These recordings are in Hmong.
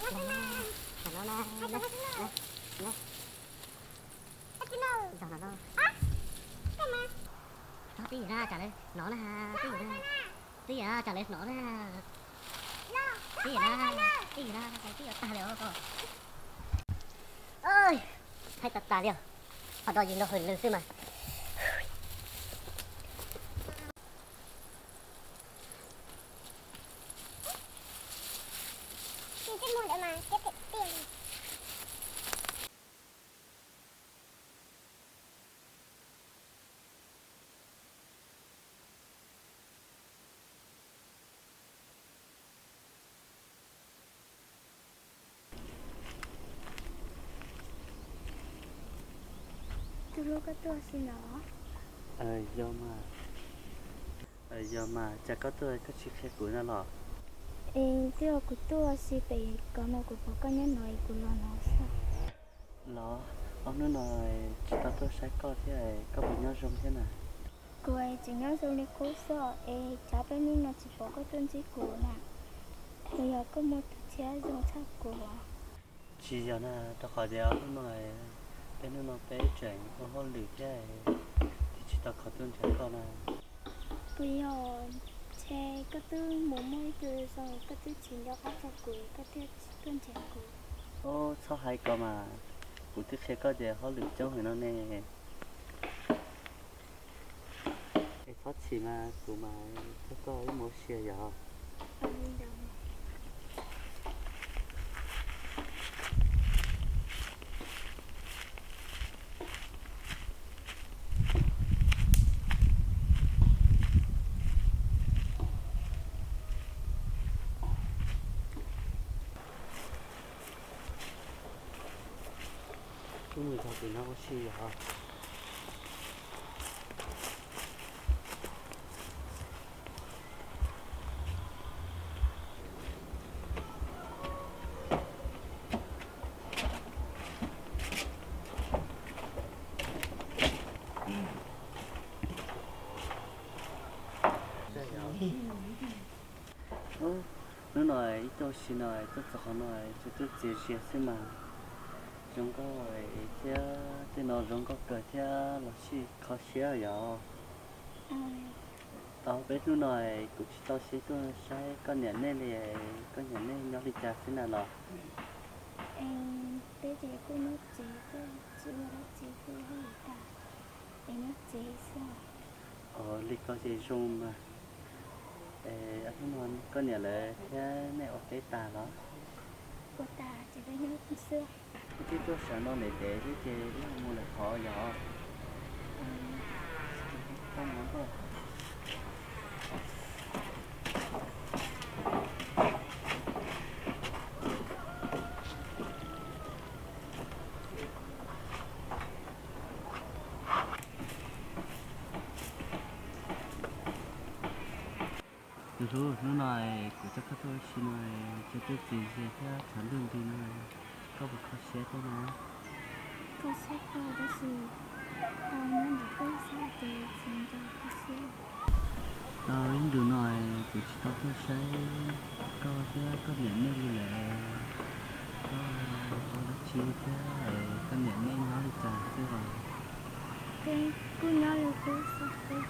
Tam no na, tam no na, na, na. Tam no na. Txhob tib yam na, tsam lawv hnov na, tib yam na, tib yam na, tsam lawv hnov na. Tib yam na, tib yam na, tib yam tag li os. Hais tas tas li os, ho do yus nrog hws lwg xwb mas. Tus hlub, koj tuaj ua si no? Yog mas, yog mas, cas koj tuaj koj tsis qhia kuv na los? Es twb yog kuv tuaj ua si pem koj no, kuv pom koj nyob no es kuv los no xwb. Los, ob hnub no tsis tau tuaj saib koj thiab, koj puas nyob zoo thiab na? Kuv tseem nyob zoo li qub xwb es cas peb hnub no tsis pom koj tuaj ntsib kuv na? Es yog koj muaj tus tshiab zoo tshaj kuv? Tsis yog na, rau qhov tias ob hnub no, peb hnub no peb tseem ua hauj lwm thiab, thiaj tsis tau kov tuaj nrhiav koj na. Puas yog ntshe koj twb mus muaj ib tug zoo, koj twb tsis nco qab txog kuv, koj thiaj tsis tuaj nrhiav kuv? Ub, txhob hais ko mas, kuv twb qhia koj tias hauj lwm coob heev no ne. Es txhob chim mas, kuv mam coj koj wb mus ua si yom. Wb mus zog tim no ua si yom. Hnub no ib tuaj ua si no tuaj txog qhov no tsuas tuaj txias zias xwb mas. Zoo nkauj thiab, tej no zoo nkauj kawg thiab los sij kho siab yom. Tau peb hnub no kuv tsis tau sib tuaj saib koj niam nej li, koj niam nej nyob li cas xwb na los? Peb ces kuj nyob tsev, kuj tsis ua dab tsi, kuj hauj lwm tas es nyob tsev xwb. Ua li ko ces zoo mas. Es hnub no koj niam lawv thiab nej ua teb tas los? Ua tas ces peb nyob xwb. Wb twb tuaj sawv no ntev ntev thiab ces wb mus lawm qhov yog. Tus hlub, hnub no kuv coj koj tuaj ua si no, coj tuaj txias zias thiab tshav ntuj nti no, koj puas kho siab thiab na? Kho siab kawg tab sis tau nyob ntawm koj xwb ces tsis nco kho siab. Tau ib ntus no kuv tsis tau tuaj saib koj thiab koj niam nej li lawm. Koj ua dab tsi thiab koj niam nej nyob li cas xwb os? Peb kuj nyob li qub xwb, peb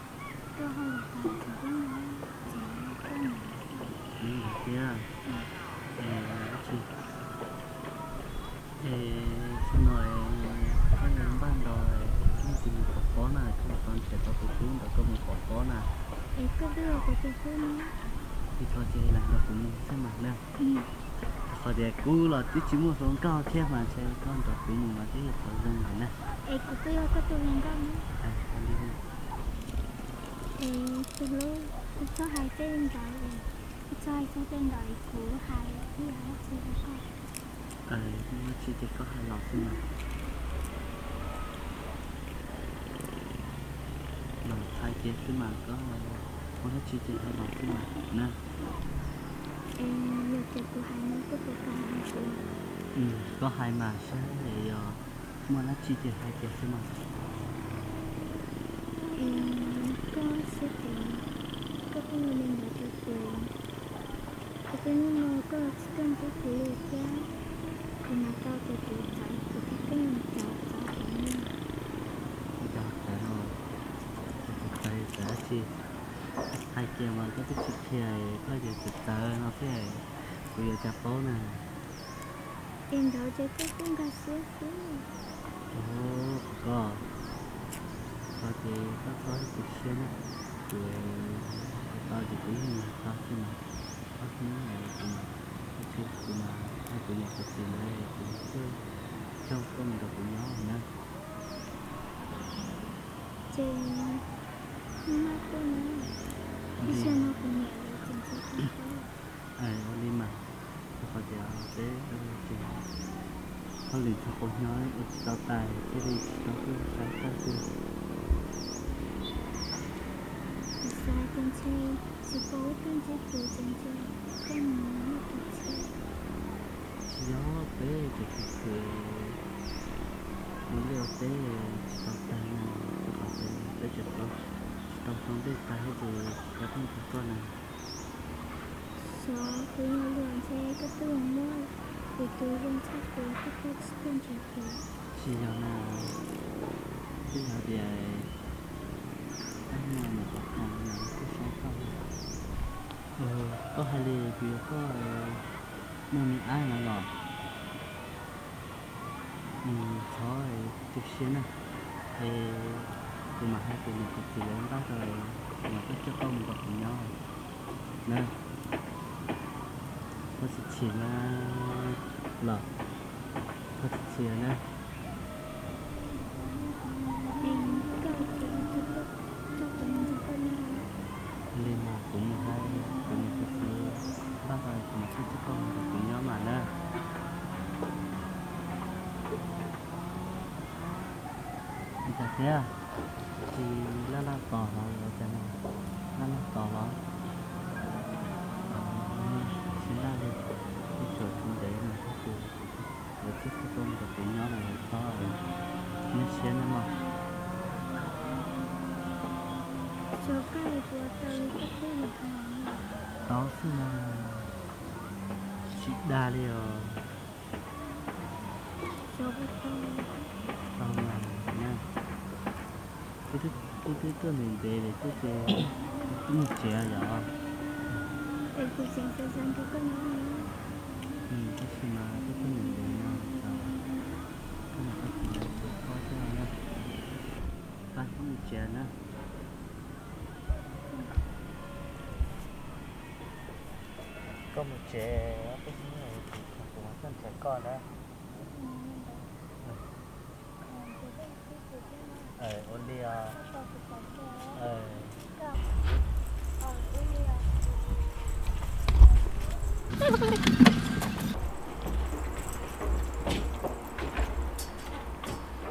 tuaj hauj lwm tas ces peb nyob tsev, koj niam. Thiab, es dab tsi, es xyoo no koj npaj ntaus koj tus mus pov pob na, koj tau nrhiav tau tus hlub ntawd koj mus pov pob na. Es koj twb yog kuv tus hlub na. Li ko ces lam nrog kuv mus xwb mas na. Rau qhov tias kuv los twb tsis muaj hluas nkauj thiab mas ntshe koj nrog kuv mus mas twb yog qhov zoo lawm na. Es kuv twb yog koj tus hluas nkauj na. Es tus hlub, koj txhob hais tej ntawd, koj txhob hais txog tej ntawd es kuv hais ib yam dab tsi rau koj. Muaj dab tsi ces koj hais los xwb mas. Los hais kiag xwb mas, koj muaj dab tsi ces hais los xwb mas na. Es yog tias kuv hais no koj puas kam hais kuv? Koj hais mas saib yog muaj dab tsi ces hais kiag xwb mas. Es koj siab tias koj pheej ua li ntawd rau kuv, es peb hnub no koj tsis tuaj ntsib kuv li thiab, Mas koj twb tsis qhia, koj ces txawv txawv no xwb, kuv yuav cas paub na. Es ntawd ces koj kuj nkag siab xwb. Ov, koj, koj ces koj txhob tu siab na. Kuv, kuv tau ces kuv yeej nyiag tau xwb mas. Koj hnub no kuv mas, koj tsis, kuv mas hais kuv niam kuv txiv lawv, kuv thiaj coj koj mus nrog kuv nyob na. Ces maj tuaj na, ib sij no kuv niam lawv tseem tsis tau paub. Ua li mas, rau qhov tias peb ces hauj lwm txog qub hnyo ua tsis tau tas thiaj li tsis tau tuaj saib koj xwb. Kuv xav tias ntshe tsis tau ib tug ntsib tus ces ntshe koj mus muaj tus tshiab. Tsis yog, peb ces khwv khwv ua liaj ua teb tsis tau tag na, rau qhov tias peb tseem tsis tau sau nplej tag thiab ces tsis tau tuaj nrog koj na. Xyov, kuv nyuam luag ntshe koj twb muaj tus zoo tshaj kuv, koj thiaj tsis tuaj nrhiav kuv. Tsis yog na, twb yog tias tab no nyuam qhuav khoom no kuj sab toj. Koj hais li kuv yuav koj muaj me ab no los? Txhob tu siab na, es kuv mam hais kuv niam kuv txiv lawv npaj rau, kuv mam tuaj coj koj mus nrog kuv nyob na. Koj tsis chim na los? Koj tsis chim na? Li mas kuv mus hais kuv niam kuv txiv npaj rau, kuv mam tuaj coj koj mus nrog kuv nyob mas na. Ua cas thiab? Tsis laj laj tos los los cas na? Laj laj tos los? Tsis laj li, ib tsam tsis ntev no tab sis lawv twb coj koj mus nrog kuv nyob no, txhob nyuaj siab nawb mog. Tau xwb mas, tsis dag li os. Tau mas, kuv twb tuaj ntev ntev lawm thiab ces kuv twb mus tsev yom. Tab sis mas koj tuaj ntev ntev no, koj niam koj txiv lawv tsis paub thiab na. Pab kuv mus tsev na. Koj mus tsev, ob peb hnub kuv kuv mam tuaj nrhiav koj na. Ua li os.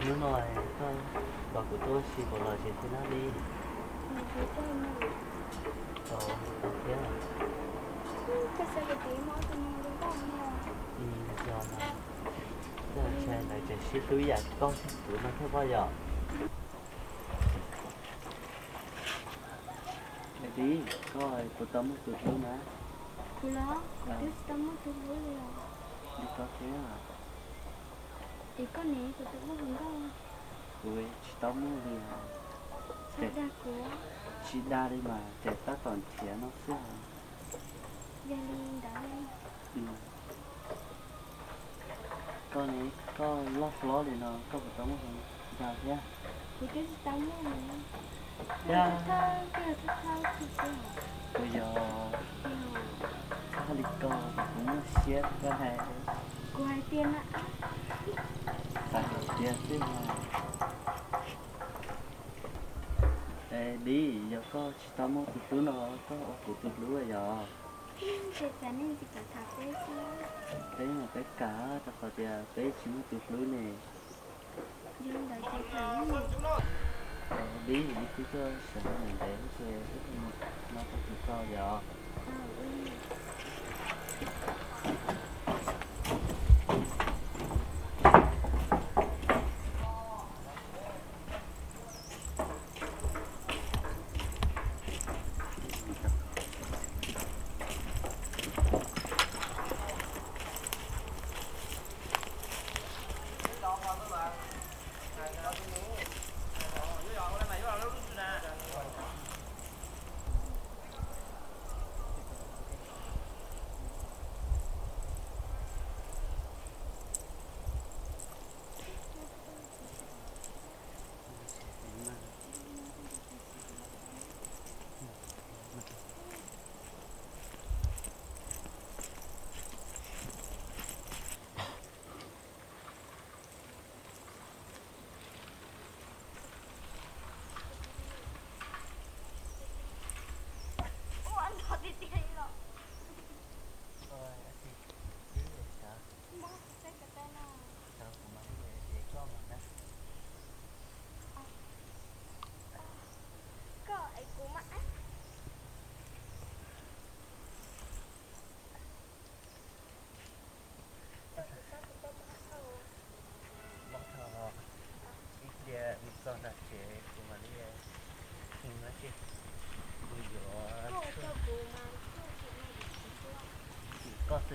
Hnub no koj tos kuv tuaj ua si puas lom zem thiab na Lis? Thiab. Yog mas, koj ntshai lawv tseem sib hlub yam koj thiab kuv no thiab pob yom? Lis, koj puas tau muaj tus hlub na? Kuv los? Kuv twb tsis tau muaj tus hlub li os. Li koj thiab. Es koj ne, puas tau muaj hluas nkauj? Kuv tsis tau muaj li os. Tsis dag li mas, tseem tab tom nrhiav no xwb os. Yog li ntawd, koj ne, koj loj hlob li no koj puas tau muaj hluas nkauj thiab? Kuv twb tsis tau muaj li. Yog, kuv yog, koj hais li ko kuv muaj siab koj hais. Kuv hais tiag na. Xav hais tiag xwb mas. Es Lis, yog koj tsis tau muaj tus hlub no, koj ua kuv tus hlub yom? Peb mas peb kam, rau qhov tias peb tsis muaj tus hlub ne. Lis, wb twb tuaj sawv ntawm ntev ces wb mus no tau tus tau yom?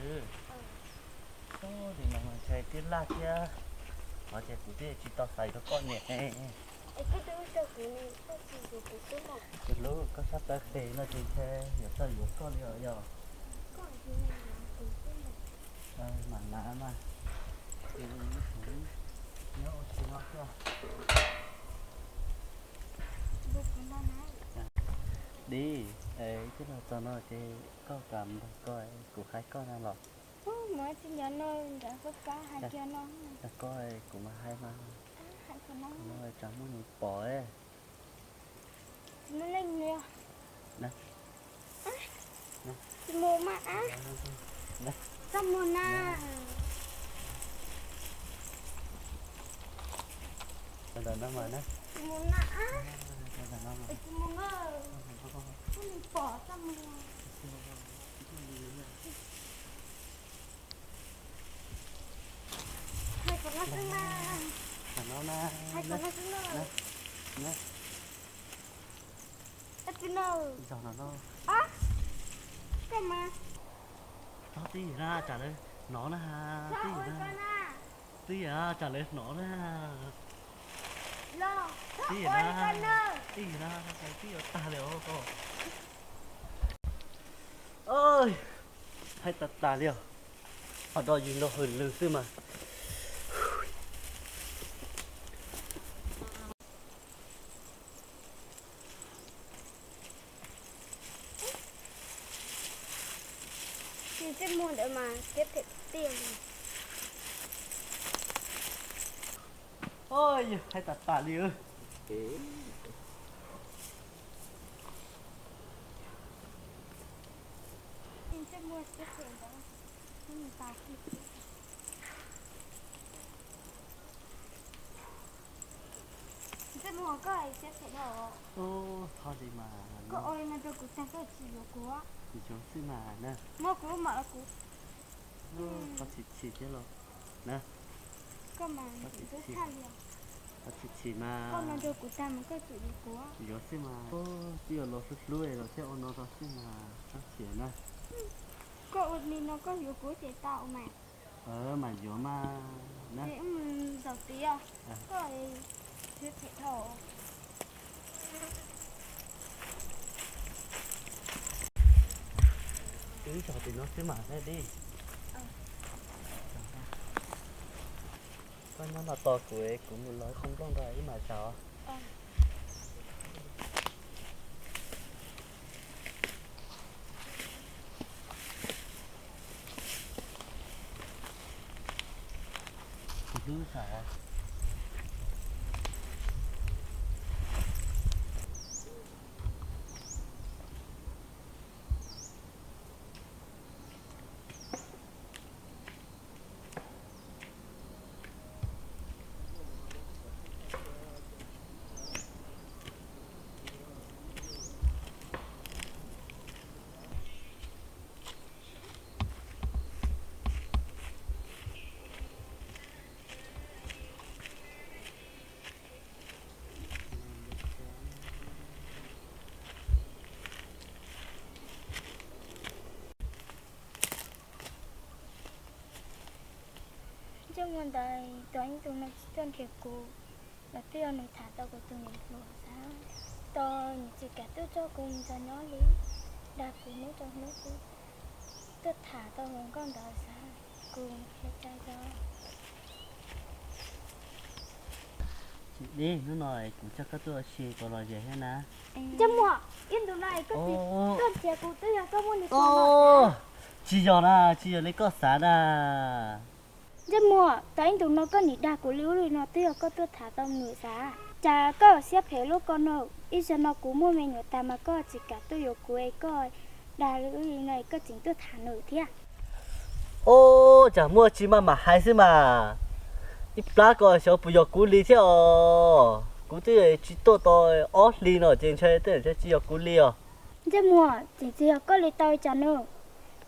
Tus no mas ntshai twb laj thiab, qhov tias kuv twb tsis tau xaiv rau koj niam ne. Tus hlub, koj sab plaws qis no ces ntshai yuav txawj yuav koj li os yog. Mam na mas, nyob ua si no xwb. Dib, twb los txog no ces koj kam nrog koj kuv hais koj na los. Mus tsis nyob no nrad koj pab hais kiag no. Koj kuv mas hais mas, no tsam muaj nws pom. Tsis muaj leej li. Tsis mus mas ab. Txaj muag na. Tsis mus na ab. Tsis mus na. Muaj nws pom txaj muag. Hais kom no xwb na. Hais kom no xwb na. Ab, tsis no. Koj mas. Txhob tib yam na, tsam lawv hnov na. Tib yam na, tsam lawv hnov na. Tib yam na, tib yam na, twb yuav tag li os. Hais tas tas li os. Ho do yus nrog hws lws xwb mas. Ntsej muag ntawd mas siab phem tiag li. Hais tas tas li. Ntsej muag siab phem ntawd, ntsej muag koj siab phem dhau. Thov li mas, koj ua li no rau kuv tag koj tsis yuav kuv. Yuav xwb mas na. Muab kuv lub mam los kuv. Koj chim chim thiab los na. Koj mas tseem tub tshaj li. Koj chim chim mas, koj no rau kuv tag mas koj tseem yuav kuv. Yuav xwb mas, twb yog los hlub hlub los thiaj ua no rau xwb mas, koj chim na. Koj ua li no koj yuav kuv ces tau mas. Mas yuav mas na. Zaum tid os, koj siab phem dhau. Wb zaum tim no xwb mas thiaj li. Koj nyob no tos kuv, kuv mus lov qhov nplooj nrog ib mam zaum. Hlub sav. Ntsej muag ntawd, tos ib tug no tsis tuaj nrhiav kuv los twb yog nws tham tau kuv tus niam hluas xav. Tos nws tsis kam tuaj coj kuv mus nrog nyob li, dag kuv hnub rau hnub xwb. Tuaj tham tau hluas nkauj ntawd xav, kuv qhia cas yog. Dib, hnub no kuv coj koj tuaj ua si puas lom zem thiab na? Ntsej muag, ib ntus no koj tsis tuaj nrhiav kuv twb yog koj muaj nws pom no. Tsis yog na, tsis yog li koj xav na. Ntsej muag, tos ib ntus no koj nim dag kuv li ub li no twb yog koj tuaj tham tau nws xav. Cas koj siab phem lub ko no, ib zaug no kuv muaj me nyuam tas mas koj tsis kam tuaj yuav kuv es koj dag li ub li no es koj tseem tuaj tham nws thiab. Ob, tsam muaj tsis maj mam hais xwb mas. Ib plab ko xyov puas yog kuv li thiab os. Kuv twb tsis tuaj tau ob hlis no ces ntshai tej ntshai tsis yog kuv li os. Ntsej muag, tseem tsis yog koj li tau ib tsam no.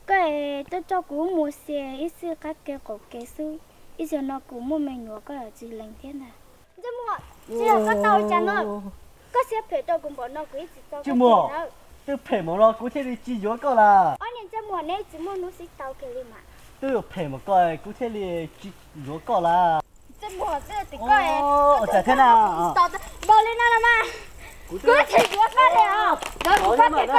Koj es tuaj coj kuv mus xia ib xwb qab kev qaum kev xwb, ib zaug no kuv muaj me nyuam koj yuav tsis lees thiab ntag. Ntsej muag, tsis yog koj tau ib tsam no. Koj siab phem rau kuv npaum no kuv ib tsis tau koj muag. Twb phem npaum no kuv thiaj li tsis yuav koj las. Ob niag ntsej muag. Neb tsis muaj hnub sib tau kiag li mas. Twb yuav phem mas koj, kuv thiaj li tsis yuav koj lawm. Ua cas thiab na? Npaum li no los mas. Kuv tsis yuav koj li os. Thov thiab mas.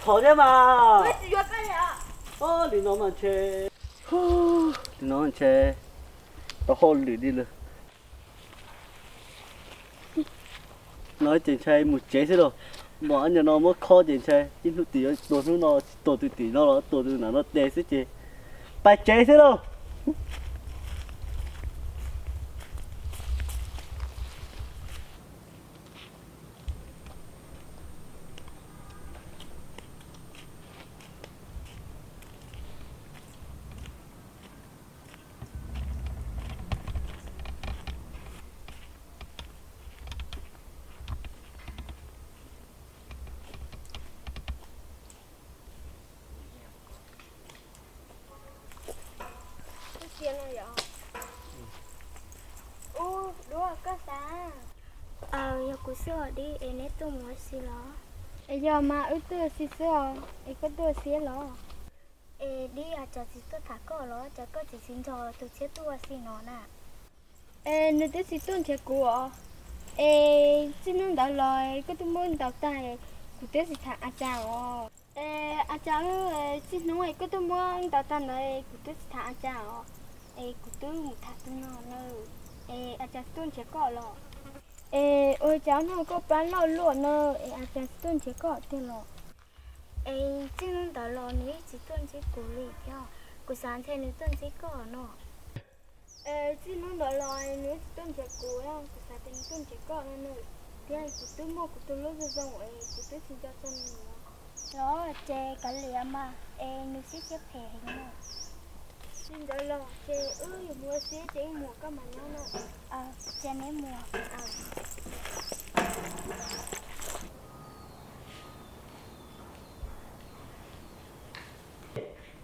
Thov thiab mas. Li no mas ntshe, li no ntshe tau hauj lwm li lawm. No ces ntshai mus tsev xwb lauj. Mas nyob no muab khob ces ntshai tib hnub twg yuav tuag hnub no, tsis tuag twg twg no los tuag twg nam no tes xwb ces pais tsev xwb lauj. Ub, duab koj xav. Aw, yog kuv xwb os Dib, es neb tuaj mus ua si los? Es yog mas wb tuaj ua si xwb os, es koj tuaj ua si los? Es Dib, ua cas tsis tuaj tham koj los, cas koj tseem tsis nrog tus tshiab tuaj ua si no na? Es nws twb tsis tuaj nrhiav kuv os. Es txij hnub ntawd los koj twb muab ntaus tag, kuv twb tsis tham a cas os. Es a cas, txij hnub koj twb muab ntaus tag ntawd kuv twb tsis tham a cas os. Es kuv twb mus tham tus no na. Es a cas tsis tuaj nrhiav koj los? Es ua cas hnub koj plab loj luaj na, es a cas tsis tuaj nrhiav koj tiag los? Es txij hnub ntawd los nws yeej tsis tuaj ntsib kuv li thiab, kuv xav ntshe nws tuaj ntsib koj no. Es txij hnub ntawd los nws tsis tuaj nrhiav kuv, kuv xav tias nws tuaj nrhiav koj no na. Thiab kuv twb muaj kuv tus hlub zoo zoo es kuv twb tsis nco txog nws. Los ces kav liam mas, es nws siab siab phem heev na. Li ntawd los ces wb yuav mus ua si ces wb mus, koj mam nyob na. Ces neb mus.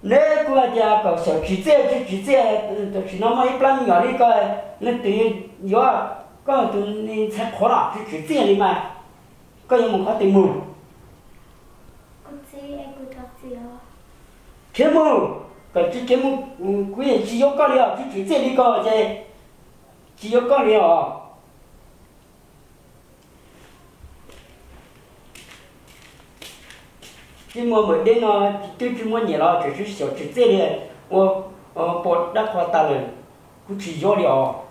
Neb kuj hais tias kom xyaum tsis txiaj tsis txiaj, tam sim no muaj ib plab me nyuam li koj, leej twg yuav koj tus ntxhais qhuav los tsis txiaj li mas, koj yuav mus qhov twg mus? Khiav mus, kom tsis khiav mus, kuv yeej tsis yuav koj li os, tsis txiaj li koj ces tsis yuav koj li os. Tsis muaj npawm deb no, twb tsis muaj nyiam los tseem xyaum tsis txiaj li, ua pom dab qhuas tas lawm, kuv tsis yuav li os.